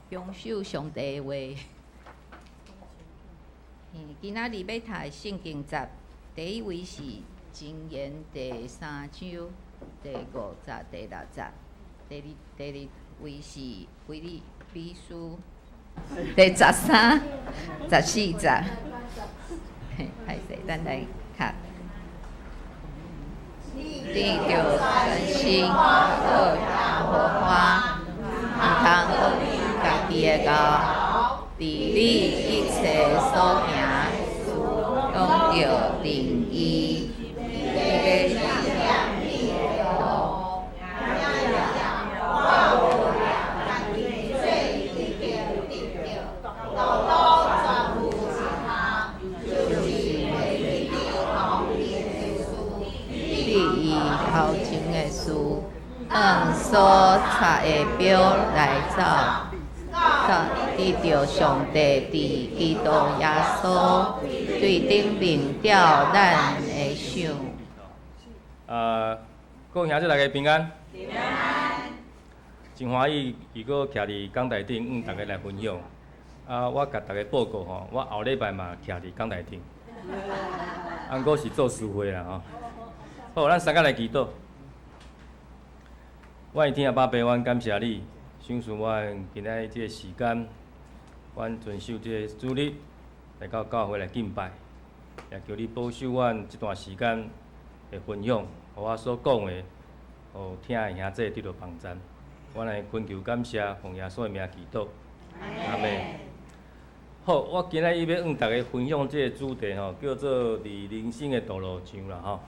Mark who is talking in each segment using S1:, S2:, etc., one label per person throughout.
S1: 享受上帝的話。今仔日欲讀的聖經節，第一位是箴言第三章第五節、第六節；第二位是腓立比書第13、14節。嘿，歹勢，咱來讀。得著真心靠耶和華，毋通家己的頭，佇你一切所行的事，攏著認伊，伊欲指正你的路。
S2: 我無掠家己做已經得著，豆豆全有一項，就是袂記得當今的事。
S1: 你伊頭前的事，按所插的標來走，得著上帝佇基督耶穌對頂面吊咱的賞。
S3: 各位兄弟大家平安。平安。真歡喜，又閣徛佇講台頂，向大家來分享。啊，我共大家報告吼，我後禮拜嘛徛佇講台頂。啊，毋過是做司會啦吼。好，咱三個來祈禱。阮的天父爸爸，阮感謝你，賞賜阮今仔日這個時間，阮遵守這個主日來到教會來敬拜，也求你保守阮這段時間的分享，予我所講的，予聽的兄弟得著幫贊。阮來懇求感謝，奉耶穌的名祈禱，阿們。好，我今仔日欲向大家分享這個主題吼，叫做佇人生的道路上啦吼。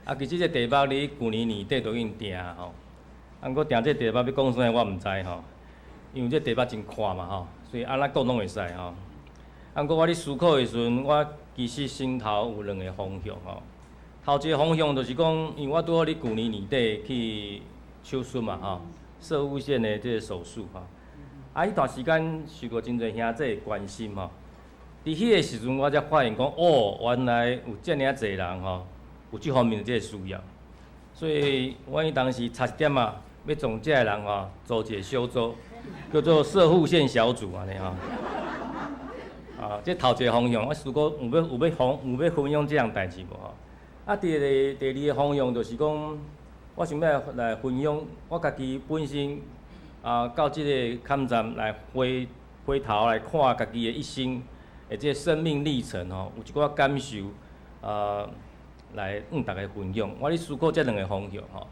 S3: 啊，其實這個題目佇舊年年底就已經定吼。啊，毋過定這個題目欲講啥我毋知吼，因為這個題目真闊嘛吼，所以按怎講攏會使吼。啊，毋過我咧思考的時陣，我其實心頭有兩個方向吼。頭一個方向就是講，因為我拄好佇舊年年底去手術嘛吼，攝護腺的這個手術吼。啊，彼段時間受過真濟兄弟的關心吼。佇彼個時陣，我才發現講，哦，原來有遮爾濟人吼，有這方面的這個需要。所以，阮彼當時差一點仔，欲創遮的人吼，組一個小組，叫做攝護腺小組按呢吼。啊，這頭一個方向，我思考有欲分享這項代誌無吼？啊，第二個方向就是講，我想欲來分享我家己本身啊，到這個坎站來回頭來看家己的一生的這個生命歷程吼，有一寡感受啊，來向大家分享。我咧思考這兩個方向吼。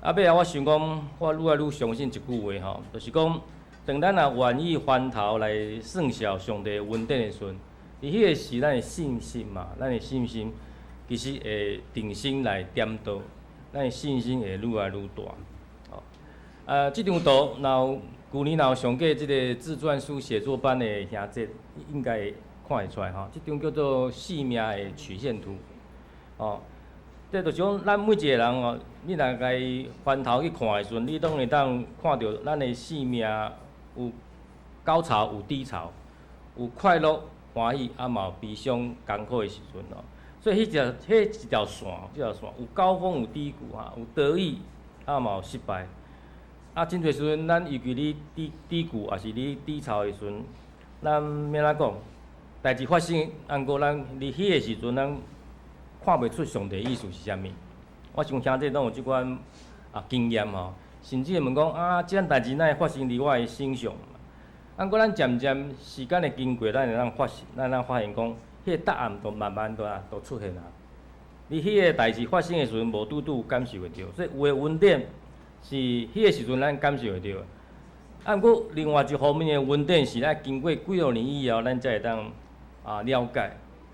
S3: 啊，尾仔我想講，我愈來愈相信一句話吼，就是講，當咱若願意翻頭來算數上帝恩典的時陣，佇彼個時，咱的信心嘛，咱的信心其實會重新來點燈，咱的信心會愈來愈大。吼，啊，這張圖若有舊年若有上過這個自傳書寫作班的兄弟，應該會看會出來吼。這張叫做生命的曲線圖，哦。這就是講，咱每一個人哦，你若共伊翻頭去看的時陣，你攏會當看著咱的生命有高潮有低潮，有快樂歡喜，啊嘛有悲傷艱苦的時陣哦。所以彼一條線，這條線有高峰有低谷哈，有得意啊嘛有失敗。啊，真濟時陣，咱尤其佇低谷，抑是佇低潮的時陣，咱欲按怎講？代誌發生，毋過咱佇彼個時陣，咱看袂出上帝意思是啥物。我想兄弟攏有這款啊經驗吼，甚至會問講啊，這項代誌哪會發生佇我的身上？啊，毋過咱漸漸時間的經過，咱會當發現，咱會當發現講，彼個答案就慢慢就出現啊。佇彼個代誌發生的時陣，無拄拄感受會著，所以有的恩典是彼個時陣咱感受會著。啊，毋過另外一方面的恩典是咱經過幾若年以後，咱才會當啊了解。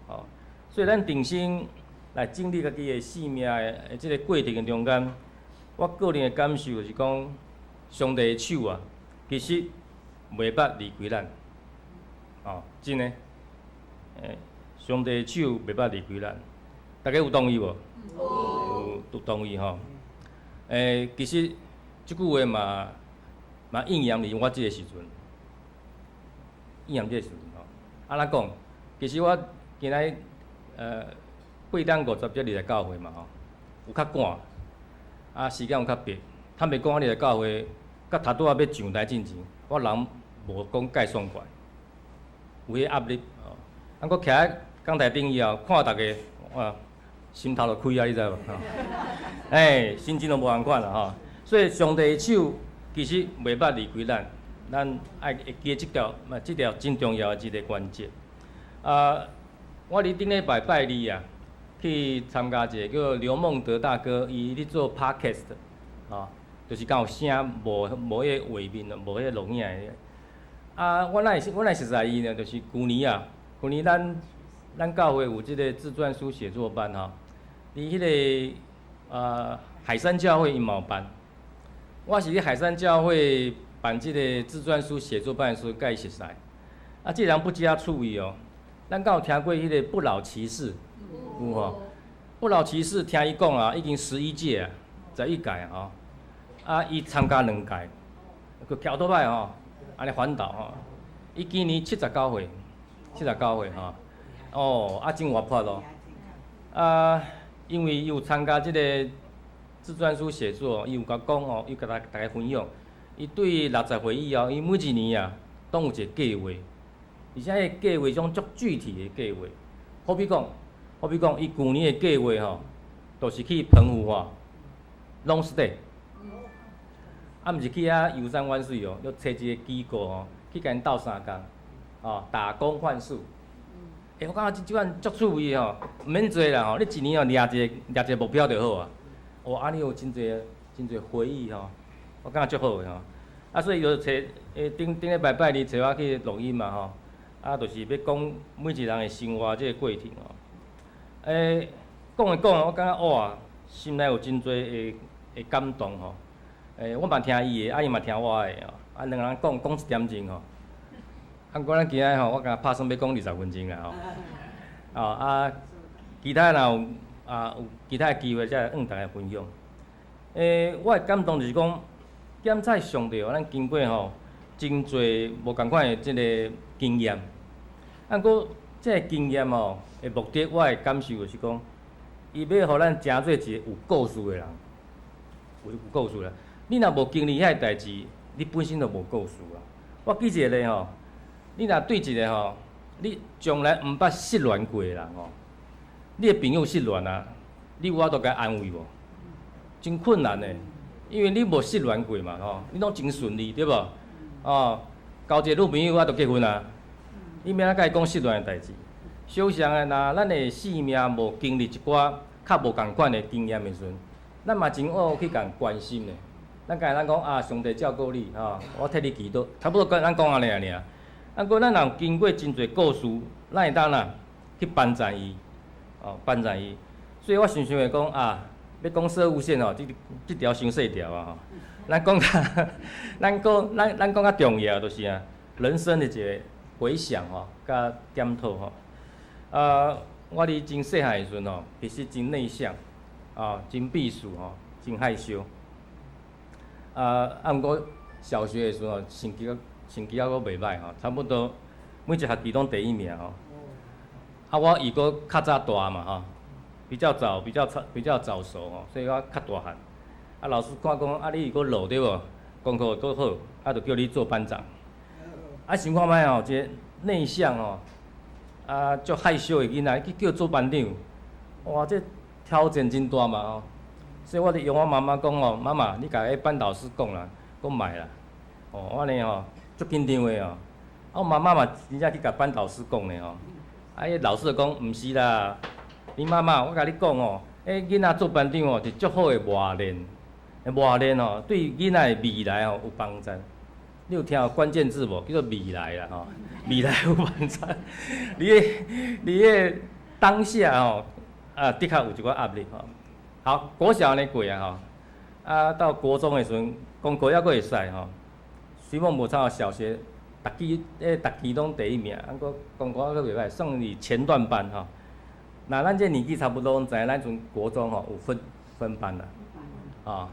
S3: 吼，所以咱重新來整理家己的生命的這個過程的中間，我個人的感受就是講，上帝的手啊，其實袂捌離開咱。哦，真的，上帝的手袂捌離開咱。大家有同意無？有，都同意吼。其實這句話嘛應驗佇我這個時陣，應驗這個時陣吼。按怎講？其實我今仔8點50才入來教會嘛吼，有較趕，啊時間有較迫。坦白講，我入來教會，佮頭拄仔欲上台進前，我人無講蓋爽快，有彼壓力吼。啊，閣徛佇講台頂以後，看逐家，哇，心頭就開啊，你知無？吼，欸，心情都無仝款啦吼。所以上帝的手其實袂捌離開咱，咱愛會記這條，嘛這條真重要的一個原則。啊，我佇頂禮拜拜二啊，去參加一個叫做劉夢德大哥，伊咧做 podcast，吼，就是敢有聲無無彼個畫面，無彼個錄影的。啊，我哪會熟似伊呢？就是舊年啊，舊年咱教會有這個自傳書寫作班吼，佇彼個啊海山教會伊嘛有辦。我是佇海山教會辦這個自傳書寫作班的時陣，佮伊熟似。啊，這個人不加趣味哦。咱敢有聽過彼個不老騎士？有吼。不老騎士聽伊講啊，已經11屆啊，11屆吼。啊，伊參加兩屆，閣騎歐多擺吼，按呢環島吼。伊今年79歲，七十九歲吼。哦，啊，真活潑咯。啊，因為伊有參加這個自傳書寫作，伊有共講吼，伊共逐家分享。伊對60歲以後，伊每一年啊，攏有一個計劃，而且彼個計劃種足具體的計劃。好比講，伊舊年的計劃吼，就是去澎湖吼，long stay。啊，毋是去遐遊山玩水哦，要揣一個機構吼，去共𪜶鬥相共，哦，打工換宿。欸，我感覺這款足趣味吼，毋免濟啦吼，你一年哦掠一個目標就好啊。哦，按呢有真濟真濟回憶吼，我感覺足好的吼。啊，所以伊就揣，欸，頂頂禮拜拜二揣我去錄音嘛吼，啊，就是欲講每一個人的生活這個過程吼。欸，講一講，我感覺哇，心內有真濟的的感動吼。欸，我嘛聽伊的，啊伊嘛聽我的吼，啊兩個人講講一點鐘吼。啊，毋過咱今仔吼，我敢若拍算欲講20分鐘啦吼。哦啊，其他若有啊有其他的機會，才會向大家分享。欸，我的感動就是講，檢採上帝予咱經過吼，真濟無仝款的這个經驗。啊，毋過這个經驗吼的目的，我的感受就是講，伊欲予咱成做一個有故事的人，有故事啦。你若無經歷遐个代誌，你本身就無故事啊。我舉一個例吼，你若對一個吼，你從來毋捌失戀過的人吼，你的朋友失戀啊，你有法度共伊安慰無？真困難的，因為你無失戀過嘛吼，你攏真順利對無？哦，交一個女朋友啊，就結婚啊，你欲按怎共伊講失戀的代誌？相像的，若咱的生命無經歷一寡較無仝款的經驗的時陣，咱嘛真學去共關心的。咱敢會當講啊，上帝照顧你，吼，我替你祈禱，差不多咱講按呢爾爾。啊，毋過咱若有經過真濟故事，咱會當啊去幫助伊，哦，幫助伊。所以我想想會講啊，欲講攝護腺吼，這條傷細條啊吼。咱講較重要就是啊，人生的一個回想吼，佮檢討吼。啊，我佇真細漢的時陣吼，其實真內向，啊，真閉俗吼，真害羞。啊，毋過小學的時陣，成績猶閣袂䆀吼，差不多每一學期攏第一名吼。啊，我又閣較早大嘛吼，比較早熟吼，所以我較大漢。啊，老師看講啊，你又閣老對無？功課閣好，啊，就叫你做班長。啊，想看覓吼，一个內向吼，啊，足害羞的囡仔去叫做班長，哇，這挑戰真大嘛吼。所以我就用我媽媽講吼，媽媽，你共彼班導師講啦，講莫啦，哦，我按呢吼，足緊張的哦。啊，我媽媽嘛真正去共班導師講咧吼，啊，彼老師就講，毋是啦，你媽媽，我共你講哦，彼囡仔做班長哦是足好的磨練，磨練吼對囡仔的未來吼有幫助。你有聽過關鍵字無？叫做未來啦吼，未來有幫助。你的當下吼，啊，的確有一寡壓力吼。好，國小按呢過啊吼，啊到國中的時陣，功課猶閣會使吼。雖罔無差小學，逐期欸逐期攏第一名，啊閣功課猶閣袂䆀，算佇前段班吼。若咱這年紀差不多，攏知影咱陣國中吼有分班啦，啊，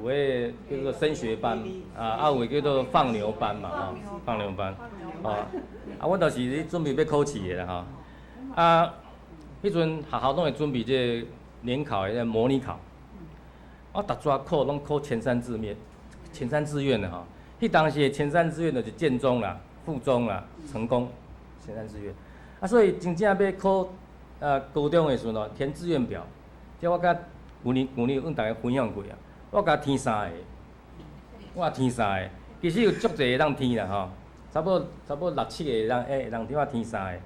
S3: 有彼個叫做升學班，啊，有的叫做放牛班嘛吼，放牛班，哦，啊，阮就是咧準備欲考試的啦吼，啊，彼陣學校攏會準備這個聯考的模擬考，我逐逝考攏考前三志願，前三志願的吼，彼當時的前三志願就是建中啦、附中啦、成功，前三志願。啊，所以真正欲考高中的時陣哦，填志願表，這我佮舊年舊年阮逐家分享過啊，我共填三个，我填三个，其實有足濟會當填啦吼，差不多六七個會當填，我填三个。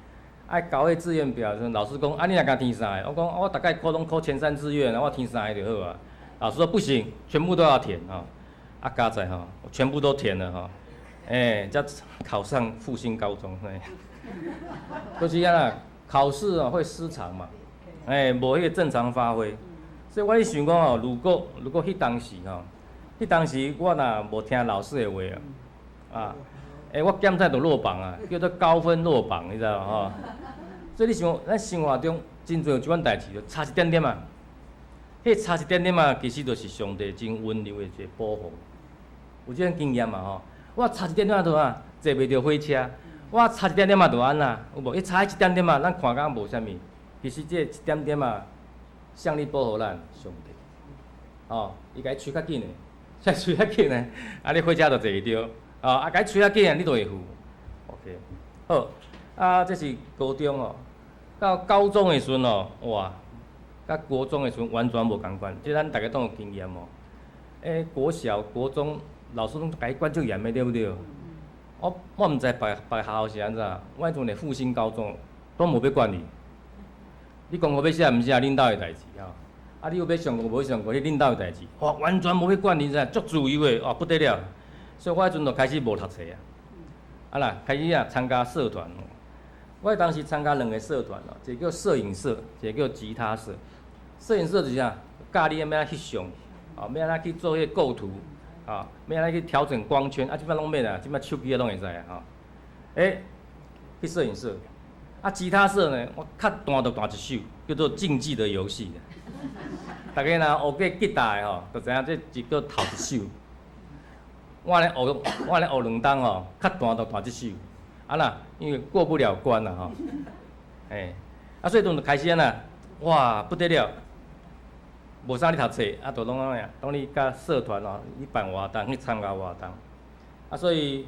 S3: 愛交彼志願表的時陣，老師講啊，你若共填三個，我講我逐擺考攏考前三志願，我填三个就好啊。老師說不行，全部都要填吼。啊，佳哉吼，我全部都填了吼，欸，才考上復興高中，嘿。就是按呢，考試啊會失常嘛，欸，無彼個正常發揮。所以我咧想講吼，如果彼當時吼，彼當時我若無聽老師的話啊，啊，欸，我減菜就落榜啊，叫做高分落榜，你知無吼？所以你想，咱生活中真濟有這款代誌，就差一點點啊，彼差一點點啊，其實就是上帝真溫柔的一個保護。有這種經驗嘛吼？我差一點點就啊，坐袂著火車。我差一點點仔就按怎，有無？彼差一點點仔，咱看敢無啥物，其實這一點點仔，誰咧保護咱？上帝。吼，伊共你催較緊的，才催較緊的，啊，你火車就坐會著。哦，啊，共你催較緊的，你就會赴。OK，好，啊，這是高中哦。到高中的時陣哦，哇，佮國中的時陣完全無仝款，這咱逐家攏有經驗哦。欸，國小、國中老師攏共你管足嚴的，對不對？我毋知別別學校是按怎，我彼陣的復興高中攏無欲管你。你功課欲寫毋寫，恁兜的代誌吼。啊，你有欲上課無欲上課，你恁兜的代誌。哇，完全無欲管你，知影？足自由的，哇，不得了。所以我彼陣就開始無讀冊啊。啊啦，開始啊參加社團。我當時參加兩個社團哦，一個叫攝影社，一個叫吉他社。攝影社就是啥？教你欲按怎翕相，哦，欲按怎去做彼個構圖，啊，欲按怎去調整光圈，啊，這擺攏免啊，這擺手機攏會使啊，吼。欸，去攝影社，啊，吉他社呢，我較彈就彈一首，叫做《競技的遊戲》。大家若學過吉他的吼，就知影這一個頭一首。我按呢學，我按呢學兩冬吼，較彈就彈這首。啊啦，因為過不了關啦吼。欸，啊，所以陣就開始按怎，哇，不得了，無啥咧讀冊，啊，就攏按呢，攏咧佮社團哦，去辦活動，去參加活動。啊，所以，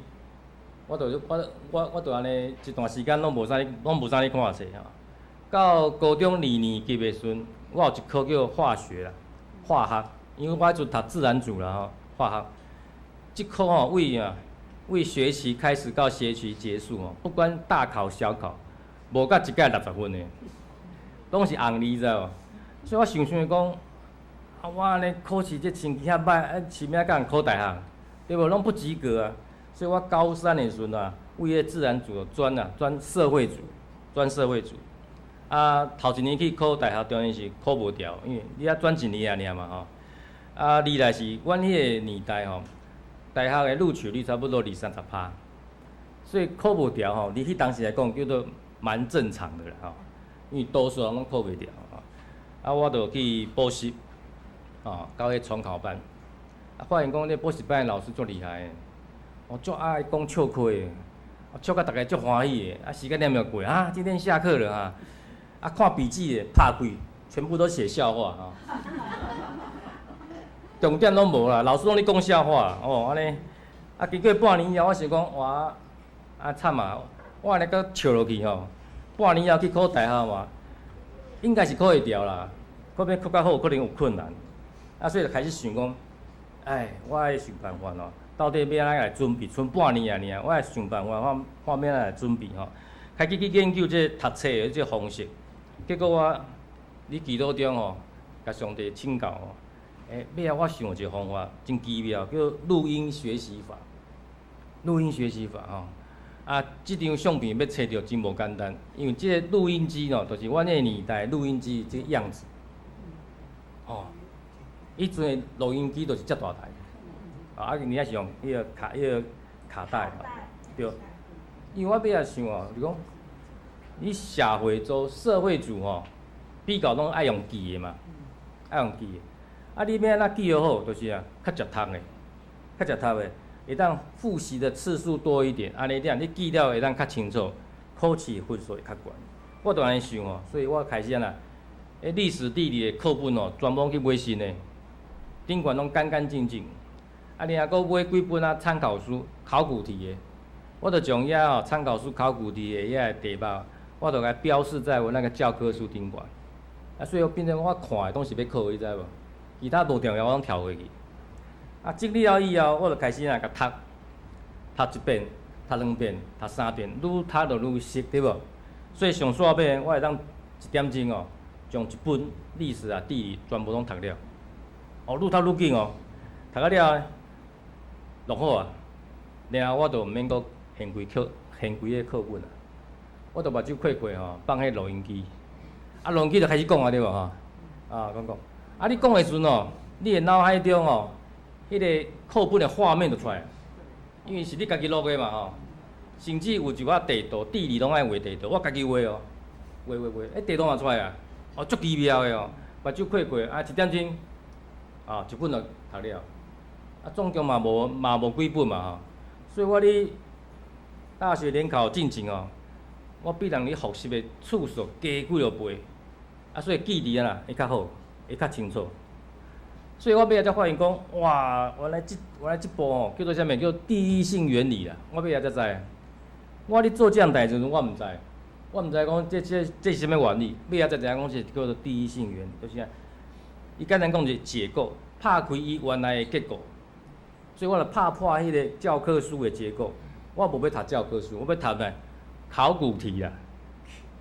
S3: 我就我我我就按呢一段時間攏無啥咧，攏無啥咧看冊吼。到高中二年級的時陣，我有一科叫化學啦，化學，因為我彼陣讀自然組啦吼，化學。這科吼為啊，為學期開始到學期結束吼，不管大考小考，無甲一屆60分的，攏是紅字，知無？所以我想想講，啊，我按呢考試這成績遐歹，啊，是欲按怎考大學？對無？攏不及格啊！所以我高三的時陣啊，為彼自然組轉啊，轉社會組，轉社會組。啊，頭一年去考大學，當然是考無著，因為你愛轉一年爾爾嘛吼。啊，二來是阮彼个年代吼，大學的錄取率差不多二三十趴，所以考無著吼，佇彼當時來講叫做蠻正常的啦吼，因為多數人攏考袂著吼。啊，我就去補習，吼，到彼重考班，啊，發現講這補習班的老師足厲害的，哦，足愛講笑話的，笑甲逐家足歡喜的，啊，時間念就過啊，今天下課了啊，啊，看筆記的拍開，全部都寫笑話吼。重點攏無啦，老師攏咧講笑話，哦，按呢，啊，經過半年以後，我想講，哇，啊慘啊，我按呢閣笑落去吼，半年以後去考大學嘛，應該是考會著啦，可欲考較好可能有困難，啊，所以就開始想講，哎，我愛想辦法哦，到底欲按怎來準備？賰半年爾爾，我愛想辦法，看看欲按怎來準備吼。開始去研究這讀冊的這方式，結果我佇祈禱中吼，共上帝請教吼。欸，尾仔我想一個方法，真奇妙，叫錄音學習法。錄音學習法吼，啊，這張相片欲揣著真無簡單，因為這個錄音機吼，就是阮彼個年代錄音機這個樣子。哦，彼陣的錄音機就是遮大台，啊，你抑是用彼個卡帶，對。因為我尾仔想哦，就講你社會組、社會組吼，比較攏愛用記的嘛，愛用記的。啊，你欲按怎記予好，就是啊，較捷讀的，較捷讀的，會當複習的次數多一點，按呢這樣你記了會當較清楚，考試分數會較懸。我就按呢想哦，所以我開始按怎，彼歷史地理的課本哦，全部去買新的，頂懸攏乾乾淨淨。啊，另外閣買幾本啊參考書，考古題的，我就將遐吼參考書考古題的遐個題目，我就共標示在我那個教科書頂懸。啊，所以我變成我看的攏是欲考，你知無？其他無重要，我攏跳過去。啊，整理了以後，我就開始啊，共讀，讀一遍，讀兩遍，讀三遍，愈讀就愈熟，對無？所以上煞尾，我會當一點鐘哦，將一本歷史啊、地理全部攏讀了。哦，愈讀愈緊哦，讀甲了，錄好啊，然後我就毋免閣現開課、現開个課本啊，我就目睭閉閉吼，放彼錄音機，啊，錄音機就開始講啊，對無吼？啊，講講，啊，你講的時陣哦，你的腦海中哦，彼個課本的畫面就出來，因為是你家己錄的嘛吼。甚至有一寡地圖、地理攏愛畫地圖，我家己畫哦，畫畫畫，欸，地圖嘛出來啊，哦，足奇妙的哦，目睭閉閉，啊，一點鐘，啊，一本就讀了，啊，總共嘛無幾本嘛吼，所以我咧大學聯考進前哦，我比人咧複習的次數加幾落倍，啊，所以記憶啊會較好，會較清楚。所以我尾仔才發現講，哇，原來這部吼叫做啥物？叫第一性原理啦，我尾仔才知。我咧做這項代誌時陣，我毋知，我毋知講這是啥物原理。尾仔才知影講是叫做第一性原理，就是啥？伊簡單講是解構，拍開伊原來的結構。所以我就拍破彼個教科書的結構。我無欲讀教科書，我欲讀啥？考古題啊，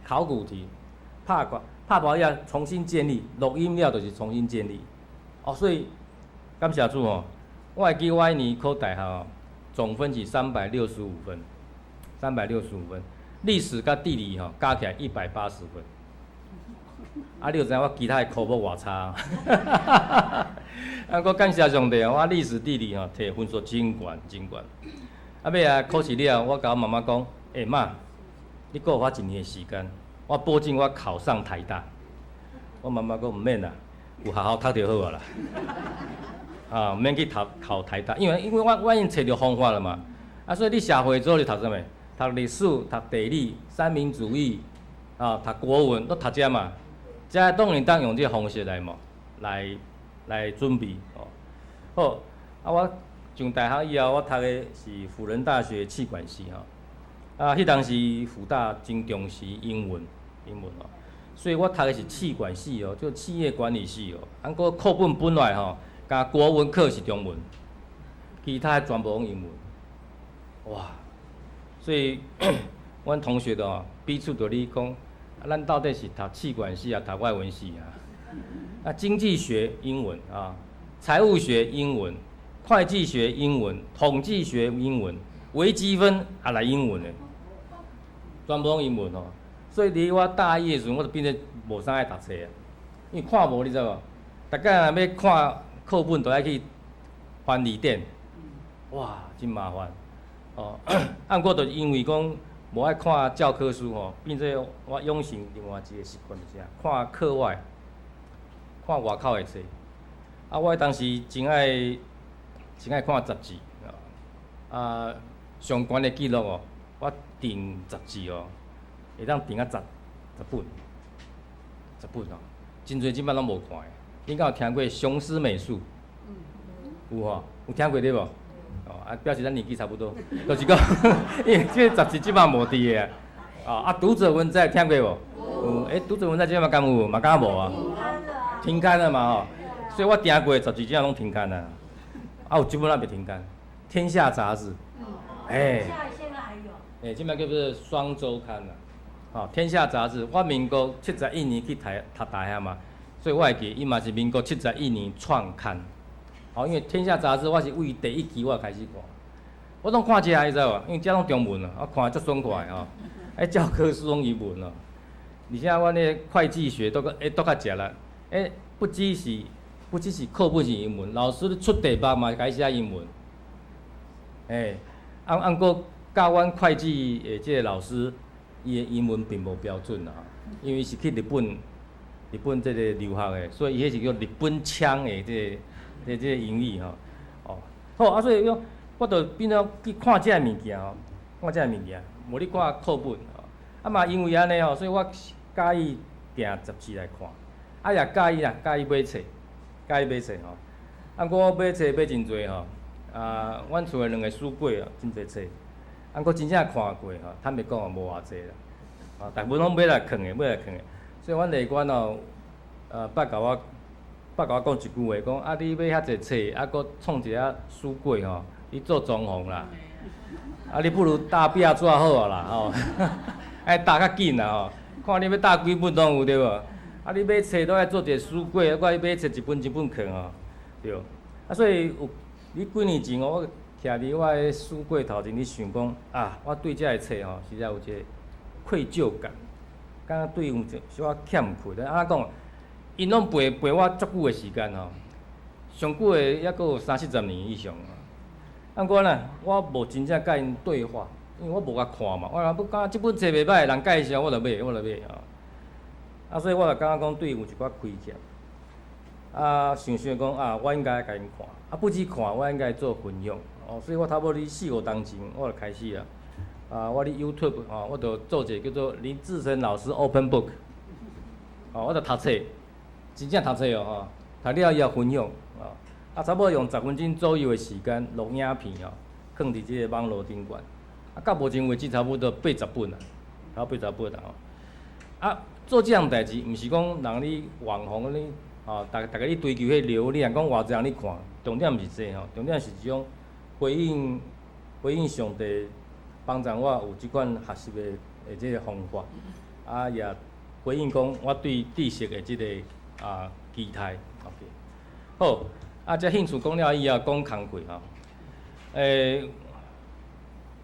S3: 考古題，拍破拍破以後重新建立，錄音了就是重新建立。哦，所以感謝主吼，我會記我彼年考大學哦，總分是365分，三百六十五分，歷史佮地理吼加起來180分。啊，你就知影我其他的科目偌差。啊，閣感謝上帝哦，我歷史地理吼摕分數真懸真懸。啊，尾仔考試了，我共我媽媽講，欸媽，你閣予我一年的時間，我保證我考上台大。我媽媽講毋免啦，有好好讀就好啊啦。啊，毋免去讀考台大，因為我已經揣著方法了嘛。啊，所以你社會組你讀啥物？讀歷史、讀地理、三民主義，啊，讀國文，攏讀這嘛。這當然當用這個方式來嘛，來準備哦。好，啊，我上大學以後，我讀的是輔仁大學企管系吼。啊，彼當時輔大真重視英文，英文哦，所以我讀的是企管系哦，就企業管理系哦。啊，毋過課本本來吼，共國文課是中文，其他的全部攏英文。哇！所以，阮同學都吼彼此就咧講，啊，咱到底是讀企管系啊，讀外文系啊？啊，經濟學英文啊，財務學英文，會計學英文，統計學英文，微積分也來英文的，全部攏英文吼。所以佇我大一的時陣，我就變做無啥愛讀冊啊，因為看無你知無？逐工若欲看課本，都愛去翻字典，哇，真麻煩。哦，啊，毋過就是因為講無愛看教科書吼，變做我養成另外一個習慣，就是啥？看課外，看外口的冊。啊，我當時真愛看雜誌，啊，上懸的記錄哦，我訂雜誌哦，會當訂啊十本，十本哦，真濟這擺攏無看的。恁敢有聽過雄獅美術？有吼，有聽過對無？哦，啊，表示咱年紀差不多，就是講，因為這個雜誌這擺無佇的啊。啊，讀者文摘聽過無？有。欸，讀者文摘這擺敢有？嘛敢無啊？停刊了嘛吼。所以我訂過的雜誌這攏停刊啊。啊，有一本猶未停刊，《天下雜誌》。欸。欸，這擺叫做雙週刊啦。吼，《天下雜誌》，我民國71年去台讀大學嘛，所以我會記，伊嘛是民國七十一年創刊。哦，因為《天下雜誌》我是為第一期我就開始看，我攏看這個，你知無？因為這攏中文啊，我看足爽快吼。欸，教科書攏英文哦。而且阮那個會計學都閣欸都較食力，欸，不只是課本是英文，老師出題目嘛會寫英文。欸，啊毋過教阮會計的這個老師，伊的英文並無標準啦，因為是去日本這個留學的，所以伊彼是叫日本腔的這個英語吼。哦，好啊，所以講，我就變做去看這个物件吼，看這个物件，無咧看課本吼。啊嘛因為按呢吼，所以我佮意訂雜誌來看，啊也佮意啦，佮意買冊，佮意買冊吼。啊，我買冊買真濟吼，啊，阮厝的兩个書櫃啊，真濟冊，啊，毋過真正看過吼，坦白講無偌濟啦。啊，大部分攏買來囥的，買來囥的。所以阮內關哦，捌共我講一句話，講啊，你買遐濟冊，啊，閣創一个書櫃吼，你做裝潢啦。啊，你不如搭壁紙好啊啦，吼，愛搭較緊啦吼，看你欲搭幾本攏有對無？啊，你買冊都愛做一个書櫃，啊，閣愛買冊一本一本囥吼，對。啊，所以有你幾年前我徛佇我的書櫃頭前咧想講，啊，我對這个冊吼，實在有一个愧疚感，感覺對有一小可欠缺。按怎講？𪜶攏陪陪我足久的時間吼，上久的抑閣有三四十年以上。啊，毋過呢，我無真正佮𪜶對話，因為我無共看嘛。我若欲感覺這本冊袂䆀，人介紹我就買，我就買吼。啊，所以我就感覺講對𪜶有一寡虧欠。啊，想想講啊，我應該共𪜶看，啊，不止看，我應該做分享。哦，所以我差不多佇四五冬前，我就開始啊。啊，我佇 YouTube 吼，我就做一個叫做林志成老師 Open Book。哦，我就讀冊，真正讀冊哦吼，讀了以後分享。哦，啊，差不多用10分鐘左右的時間錄影片哦，囥佇這個網路頂懸。啊，到目前為止差不多八十本啊，差不多八十本啊吼。啊，做這項代誌，毋是講人你網紅你，吼，逐逐家咧追求彼流量，講偌濟人咧看，重點毋是這吼，重點是一種回應回應上帝幫助我有這款學習的這個方法，啊也回應講我對知識的這个期待。OK，好，啊，這興趣講了以後，講工課吼。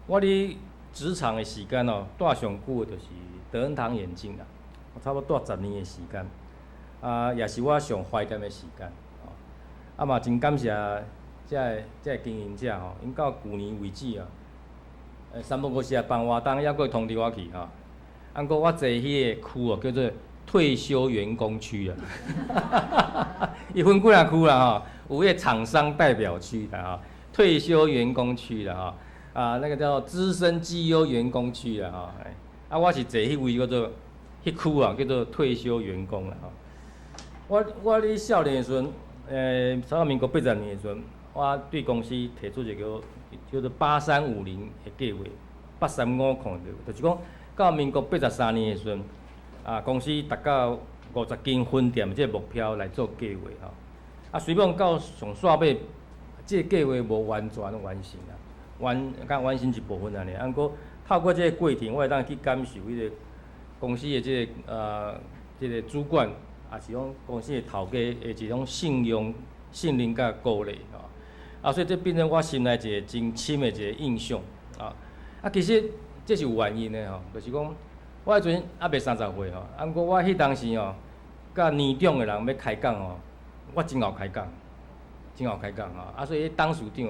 S3: 我佇職場的時間哦，蹛上久的就是德恩堂眼鏡啦，我差不多蹛10年的時間，啊，也是我上懷念的時間。啊嘛真感謝這个經營者吼，𪜶到舊年為止啊，三不五時來辦活動，猶閣會通知我去吼。啊，毋過我坐彼个區哦，叫做退休員工區啊。伊分幾仔區啦吼，有彼个廠商代表區啦吼，退休員工區啦吼，啊，那個叫資深績優員工區啦吼。啊，我是坐彼位叫做彼區啊，叫做退休員工啦吼。我佇少年的時陣，差不多民國80年的時陣，我對公司提出一個叫做八三五零的計劃，八三五空的，就是講到民國83年的時陣，啊，公司達到50間分店這個目標來做計劃吼。啊，雖罔到上煞尾，這個計劃無完全完成啊，完敢完成一部分按呢。啊，毋過透過這個過程，我會當去感受彼個公司的這個主管，也是講公司的頭家的一種信用、信任佮鼓勵吼。啊，所以這變成我心內一個真深的一個印象啊。啊，其實這是有原因的吼，就是講我彼陣猶未30歲吼，啊，毋過我彼當時吼，佮年長的人欲開講吼，我真𠢕開講，真𠢕開講吼。啊，所以彼董事長，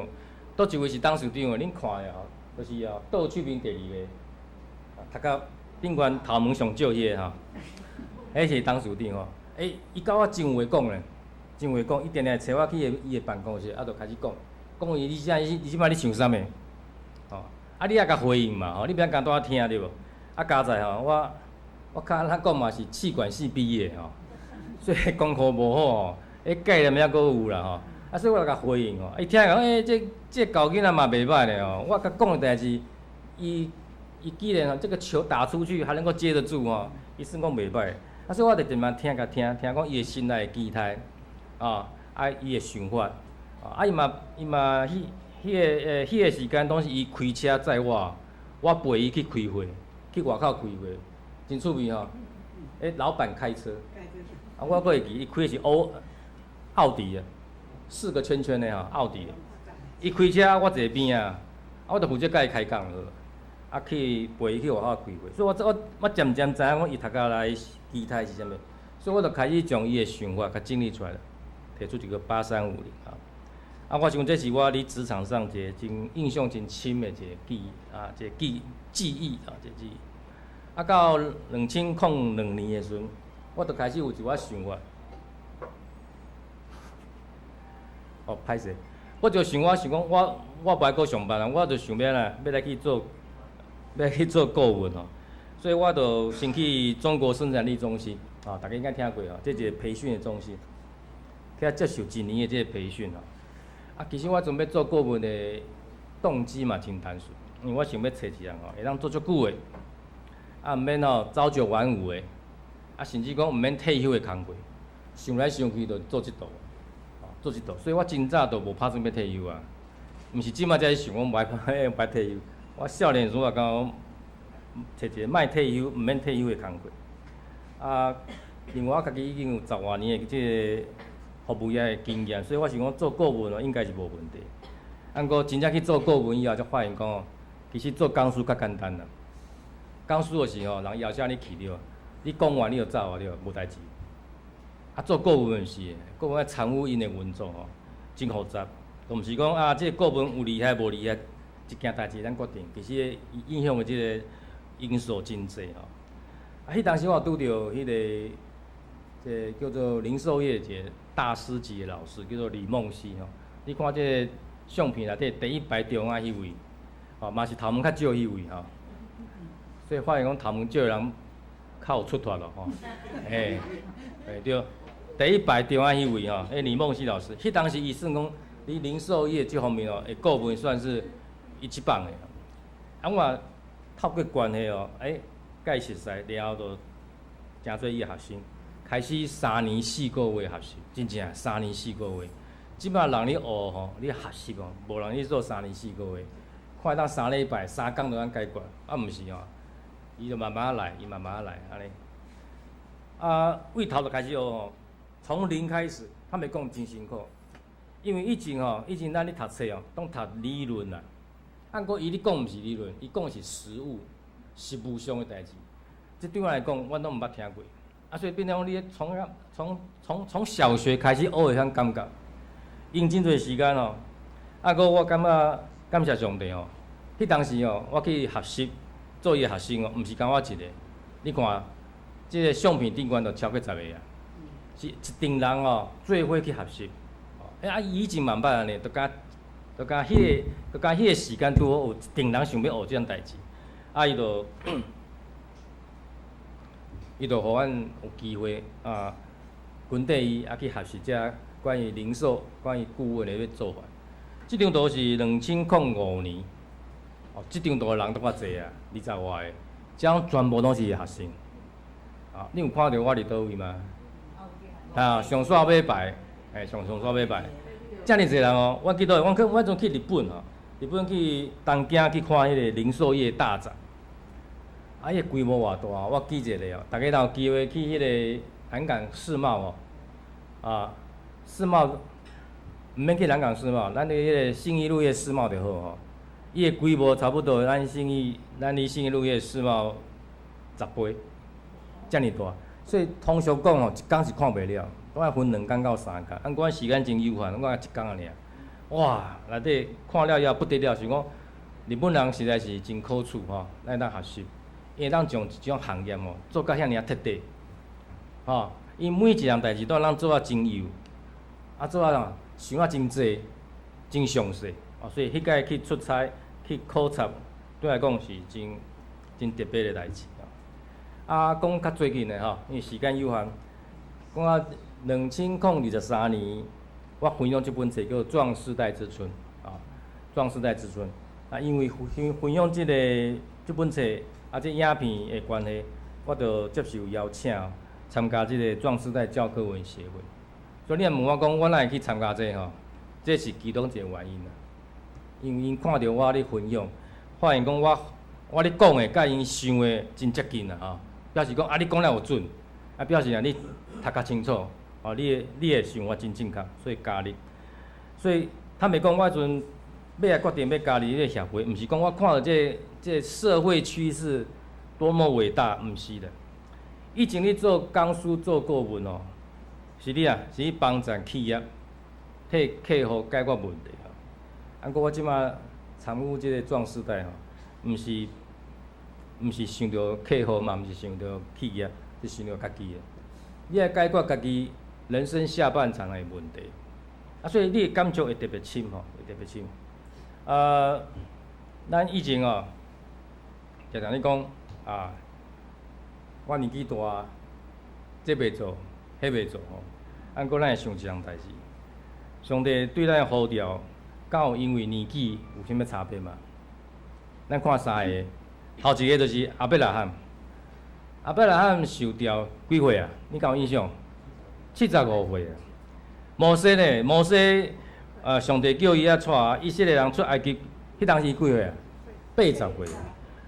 S3: 佗一位是董事長的，恁看的吼，就是哦，倒手邊第二个，讀甲頂懸頭毛上少彼个吼，彼是董事長吼。欸，伊佮我真有話講咧，真有話講，伊定定揣我去伊的辦公室，啊，就開始講，講伊你這你這擺咧想啥物？吼，啊，你愛共回應嘛，吼，你袂當干焦聽對無？啊，佳哉吼，我較按怎講嘛是企管系畢業吼，所以功課無好吼，彼概念猶閣有啦吼，啊，所以我就共回應吼，伊聽講，欸，這猴囡仔嘛袂䆀咧吼，我共講的代誌，伊既然這個球打出去還能夠接得住吼，伊算講袂䆀。啊，所以我就慢慢聽共聽，聽講伊的心內的期待，啊，伊的想法，啊，伊嘛，彼個時間，當時伊開車載我，我陪伊去開會，去外口開會，真趣味吼。欸，老闆開車，啊，我閣會記，伊開的是奧迪啊，四個圈圈的吼，奧迪。伊開車，我坐邊仔，啊，我就負責佮伊開講好。啊，去陪伊去外口開會，所以我漸漸知影講伊讀甲來期待是啥物，所以我就開始將伊的想法共整理出來，提出一個八三五零啊。啊，我想這是我佇職場上一個真印象真深的一個記憶啊，一個記憶啊，這個記憶。啊，到2002年的時陣，我就開始有一寡想法。哦，歹勢，我就想我想講，我無愛閣上班啊，我就想欲按怎，欲來去做顧問吼，所以我就先去中國生產力中心，啊，大家應該聽過吼，這一個培訓的中心，去遐接受一年的這個培訓吼。啊，其實我準備做顧問的動機嘛真單純，因為我想欲揣一個人吼，會當做足久的，啊，毋免吼朝九晚五的，啊，甚至講毋免退休的工課，想來想去就做這道，做這道，所以我真早就無拍算欲退休啊。毋是這擺才想講無愛無愛退休，我少年時我感覺揣一個莫退休、毋免退休的工課。啊，另外我家己已經有十外年的這個服務業的經驗，所以我想講做顧問哦，應該是無問題。啊，毋過真正去做顧問以後，才發現講哦，其實做講師較簡單啦。講師就是吼，人邀請你去對，你講完你就走啊對，無代誌。啊，做顧問毋是的，顧問愛參與𪜶的運作吼，真複雜。都毋是講啊，這個顧問有厲害無厲害，一件代誌咱決定。其實影響的這個因素真濟吼。啊，彼當時我有拄著彼個，這個叫做零售業一個大師級的老師，叫做李夢溪吼。你看這個相片內底第一排中間彼位，吼嘛是頭毛較少彼位吼。所以發現講頭毛少的人較有出脫咯吼。嘿，嘿對，第一排中間彼位吼，彼李夢溪老師，彼當時伊算講，佇零售業這方面哦，的顧問算是伊一棒的。啊，我透過關係哦，欸，共伊熟似，然後就成做伊的學生，開始3年4個月學習，真正三年四個月。這擺人咧學吼，咧學習哦，無人咧做三年四個月，看會當3禮拜、3工就通解決，啊，毋是哦，伊就慢慢來，伊慢慢來，按呢。啊，對頭就開始學吼，從零開始，坦白講真辛苦，因為以前吼，以前咱咧讀冊哦，攏讀理論啦。啊，毋過伊咧講毋是理論，伊講的是實務，實務上的代誌。這對我來講，我攏毋捌聽過。啊，所以變成講你從從從從小學開始學的遐感覺，用真濟時間哦。啊，閣我感覺感謝上帝哦，彼當時哦，我去學習做伊的學生哦，毋是干我一個。你看，這個相片頂懸就超過十個啊，是一陣人哦，做伙去學習。欸啊，以前嘛毋捌按呢，就敢彼個時間拄好有一陣人想欲學這種代誌，啊，伊就予阮有機會啊，跟綴伊啊去學習這關於零售、關於顧問的欲做法。這張圖是2005年，哦，這張圖的人都較濟啊，二十外个，這全部攏是學生。啊，你有看著我佇佗位嗎？啊，上煞尾排，欸，上煞尾排，遮爾濟人哦，我記得我去，我陣去日本吼，日本去東京去看彼個零售業大展，啊，彼個規模偌大，我記一個哦，逐家若有機會去彼個南港世貿哦，啊，世貿，毋免去南港世貿，咱佇彼個信義路彼個世貿就好吼，伊個規模差不多咱佇信義路彼個世貿10倍，遮爾大，所以通常講吼，一工是看袂了。攏愛分2工到3工，啊，毋過阮時間真有限，我一工爾。哇，內底看了以後不得了，想講日本人實在是真可取吼，咱會當學習，伊會當將一種行業吼做甲遐爾仔徹底，吼，伊每一項代誌都會當做啊真幼，啊做啊啥，想啊真濟，真詳細，哦，所以彼擺去出差去考察，對我來講是真真特別的代誌。啊，講較最近的吼，因為時間有限，講啊。2023年，我分享這本冊叫做《壯世代之春》啊，《壯世代之春》啊，因為分享這本冊啊，這影片的關係，我就接受邀請參加這個壯世代教科文協會。所以你若問我講，我哪會去參加這個吼？這是其中一個原因啦。因為𪜶看著我咧分享，發現講我咧講的，佮𪜶想的真接近啦吼，表示講啊，你講了有準，啊，表示啊你讀較清楚。哦，你的想法真正確，所以加入。所以坦白講，我彼陣欲來決定欲加入這個協會，毋是講我看著這個社會趨勢多麼偉大，毋是的。以前你做講師、做顧問哦，是你啊，是去幫助企業替客戶解決問題吼。啊，毋過我這馬參與這個壯世代吼，毋是想著客戶嘛，毋是想著企業，是想著家己的。你愛解決家己人生下半場的問題，啊，所以你的感觸會特別深吼，會特別深。啊，咱以前哦，常常咧講啊，我年紀大，這袂做，彼袂做吼。啊，毋過咱會想一項代誌，上帝對咱的呼召，敢有因為年紀有啥物差別嗎？咱看三个，頭一個就是亞伯拉罕。亞伯拉罕受召幾歲啊？你敢有印象？75歲啊。摩西呢？摩西，上帝叫伊啊帶以色列人出埃及，彼當時幾歲啊？80歲。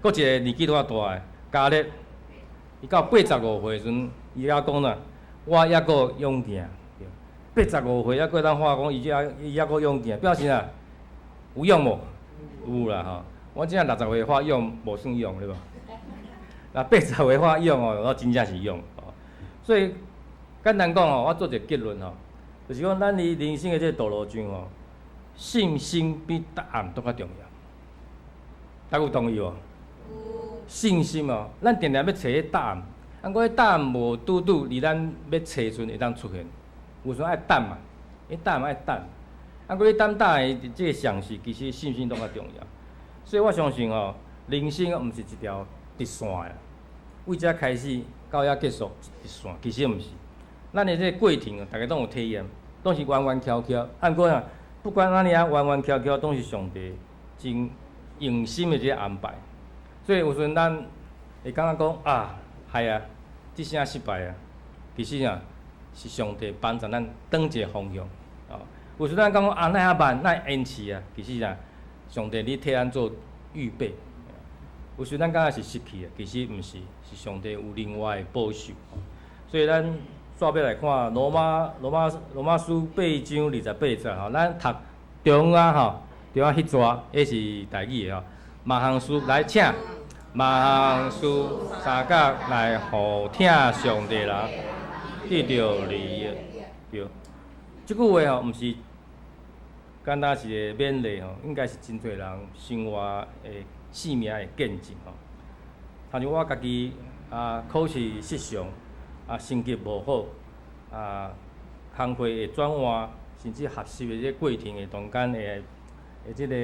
S3: 閣一個年紀拄較大的迦勒，伊到85歲時陣，伊猶講啦，我猶閣勇健。85歲猶閣會當話講，伊猶閣勇健，表示啥？有勇無？有啦吼。我這60歲發勇無算勇對無？那80歲發勇哦，我真正是勇哦。所以簡單講吼，我做一個結論吼，就是講咱佇人生的這個道路上吼，信心比答案閣較重要。大家有同意無？信心哦，咱定定欲揣彼答案，啊，毋過彼答案無拄拄佇咱欲揣時陣會當出現，有時愛等嘛，彼答案愛等。啊，毋過你等答案的這個上時，其實信心閣較重要。所以我相信吼，人生毋是一條直線的，為這開始到遐結束直線，其實毋是。咱的這個過程，逐家攏有體驗，攏是彎彎曲曲。啊，毋過啊，不管按呢啊彎彎曲曲，攏是上帝真用心的這個安排。所以有時陣咱會感覺講啊，害啊，這聲失敗啊，其實啊是上帝幫助咱轉一個方向。哦，有時咱感覺啊，哪遐慢，哪會延遲啊，其實啊，上帝咧替咱做預備。有時咱感覺是失去啊，其實毋是，是上帝有另外的保守。所以咱煞欲來看羅馬書8章28節吼，咱讀中啊吼，中啊彼逝，彼是台語的吼。萬項事來請，萬項事相佮來予疼上帝人得著利益。對，這句話吼，毋是簡單是一個勉勵吼，應該是真濟人生活的生命的見證吼。親像我家己啊，考試失常，啊，成績無好，啊，工課會轉換，甚至學習的這個過程的中間的這個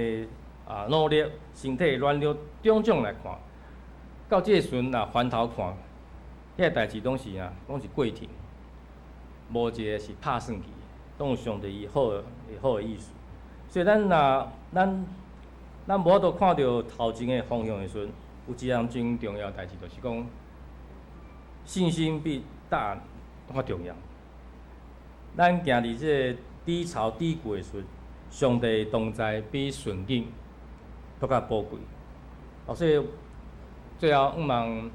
S3: 努力，身體軟弱，種種來看，到這個時陣若翻頭看，遐個代誌攏是啊，攏是過程，無一個是拍算去，攏有上帝伊好的意思。所以咱若咱無法度看著頭前的方向的時陣，有一項真重要代誌，就是講信心比答案較重要。咱行佇這個低潮低谷的時陣，上帝同在比順境閣較寶貴。哦，所以最後，向望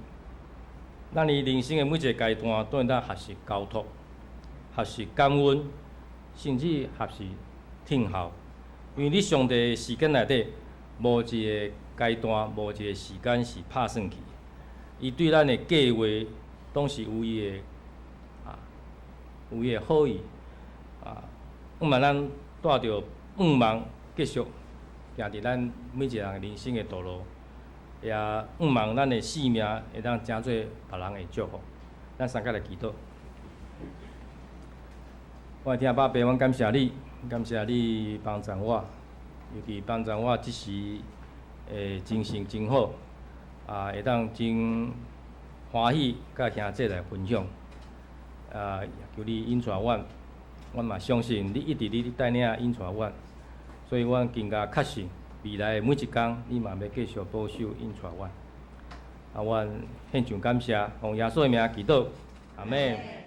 S3: 咱佇人生的每一個階段，都會當學習交託、學習感恩，甚至學習聽候。因為佇上帝的時間內底，無一個階段，無一個時間是拍算去。伊對咱的計劃，攏是有伊的好意啊。向望咱帶著向望，繼續行佇咱每一個人人生的道路，也向望咱的生命會當成做別人的祝福。咱三個來祈禱。我的天父爸，阮感謝你，感謝你幫助我，尤其幫助我這時的精神真好，啊，會當真歡喜佮兄弟來分享。啊，求你引帶阮，阮嘛相信你一直咧帶領引帶阮，所以阮更加確信未來的每一工，你嘛欲繼續保守引帶阮。啊，阮獻上感謝，奉耶穌的名祈禱，阿們。